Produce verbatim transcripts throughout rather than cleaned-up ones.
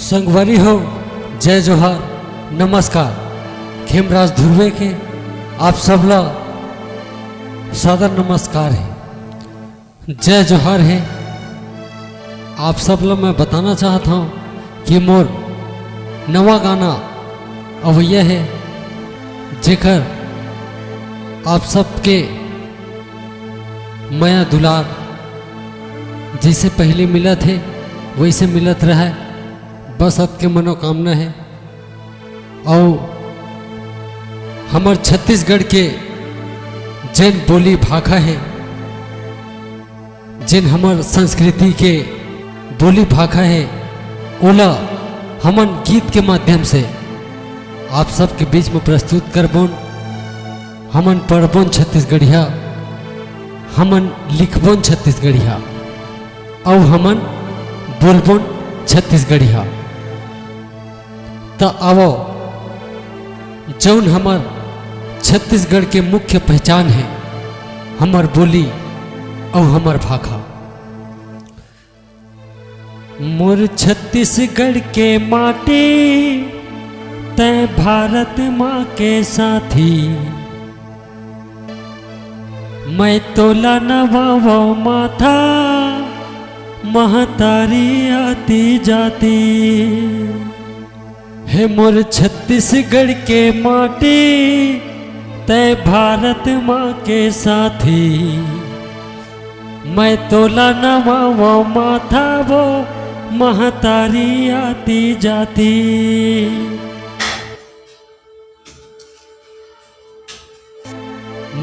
संगवारी हो, जय जोहार, नमस्कार। खेमराज धुर्वे के आप सबला सादर नमस्कार हे, जय जोहार हे। आप सबला मैं बताना चाहत हौं कि मोर नवा गाना अवइया हे, जेकर आप सबके मया दुलार जइसे पहिली मिलत हे, वइसे मिलत रहय, बस अतके मनोकामना हे। अउ हमर छत्तीसगढ़ के जेन बोली भाखा हे, जेन हमर संस्कृति के बोली भाखा हे, ओला हमन गीत के माध्यम से आप सबके बीच में प्रस्तुत करबोन। हमन पढ़बोन छत्तीसगढ़िया, हमन लिखबोन छत्तीसगढ़िया, अउ हमन बोलबोन छत्तीसगढ़िया। त आवो, जउन हमर छत्तीसगढ़ के मुख्य पहचान हे, हमर बोली अउ हमर भाखा। मोर छत्तीसगढ़ के माटी, तैं भारत माँ के साथी। मैं तोला नवावो माथा, महतारी आती जाती। हे मोर छत्तीसगढ़ के माटी, तैं भारत माँ के साथी। मैं तोला नवावो माथा वो, महतारी आती जाती।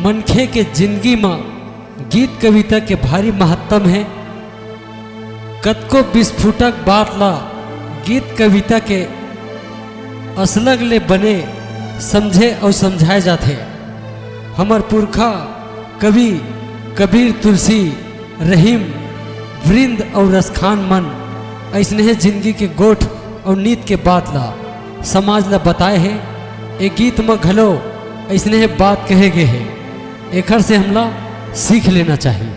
मनखे के जिनगी म गीत कविता के भारी महत्तम हे। कतको बिस्फोटक बात ला गीत कविता के असलग ले बने समझे अउ समझाए जाथे। हमर पुरखा कवि कबीर, तुलसी, रहीम, वृंद अउ रसखान मन अइसने जिनगी के गोठ अउ नीत के बात ला समाज ला बताए हे। ए गीत म घलो अइसने बात कहे गे हे, एखर से हमला सीख लेना चाही।